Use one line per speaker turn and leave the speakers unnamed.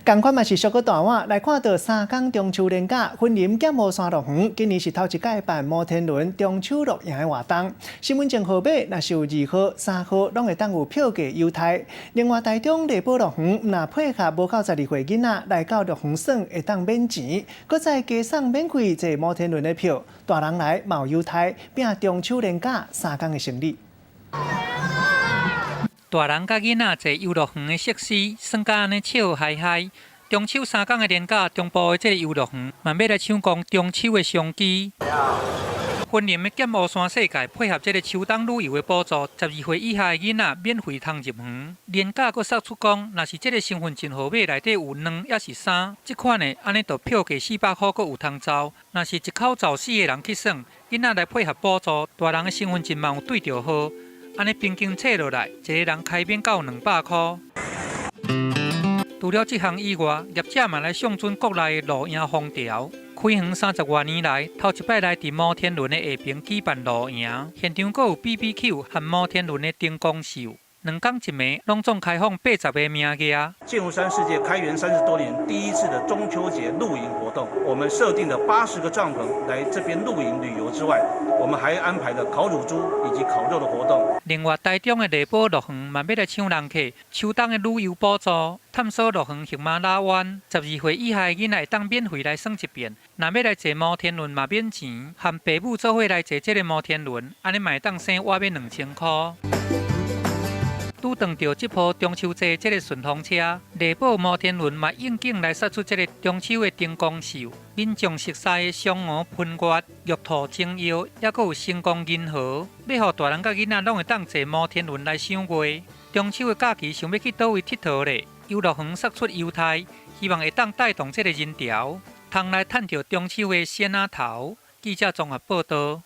仝款嘛是俗閣大碗來看著三工中秋連假，雲林劍湖山樂園今年是頭一擺辦摩天輪中秋露營的活動。身份證號碼若是有二號、三號，攏會當有票價優待。另外，台中麗寶樂園若配合無夠12歲囡仔來到樂園耍，會當免錢，閣再加送免費坐摩天輪的票，大人來嘛有優待，拼中秋連假三工的生理。
大人佮囡仔坐遊樂園的設施，耍甲按呢笑嗨嗨。中秋三工的連假，中部的這个遊樂園嘛欲來搶攻中秋的商機。雲林的劍湖山世界配合這个秋冬旅遊的補助，12歲以下的囡仔免費通入園。連假閣釋出講，若是這个身份證號碼內底有兩抑是三，這款的按呢就票價400箍閣有通走。若是一口走四个人去耍，囡仔來配合補助，大人的身份證嘛有對著號。按呢平均計落來，一个人開免到200箍。除了這項以外，業者嘛來上陣國內的露營風潮。開園30外年來，頭一擺來佇摩天輪的下爿舉辦露營，現場閣有 BBQ 和摩天輪的燈光秀。2工一暝，攏總開放80個名額。
劍湖山世界開園30多年，第一次的中秋節露營活動，我們設定了80個帳篷來這邊露營旅遊之外，我們還安排了烤乳豬以及烤肉的活動。
另外，台中的麗寶樂園嘛欲來搶人客，秋冬的旅遊補助，探索樂園喜馬拉灣，12歲以下的囡仔會當免費來耍一遍。若欲來坐摩天輪嘛免錢，和爸母做伙來坐這个摩天輪，按呢嘛會當省倚欲2000箍。拄撞著這波中秋節這个順風車，麗寶摩天輪嘛應景來殺出這个中秋的燈光秀，民眾熟似的嫦娥噴月、玉兔精藥，抑閣有星光銀河，欲予大人佮囡仔攏會當坐摩天輪來賞月。中秋的假期想欲去佗位𨑨迌咧？遊樂園釋出優待，希望會當帶動這个人潮，通來趁著中秋的仙仔頭。記者綜合報導。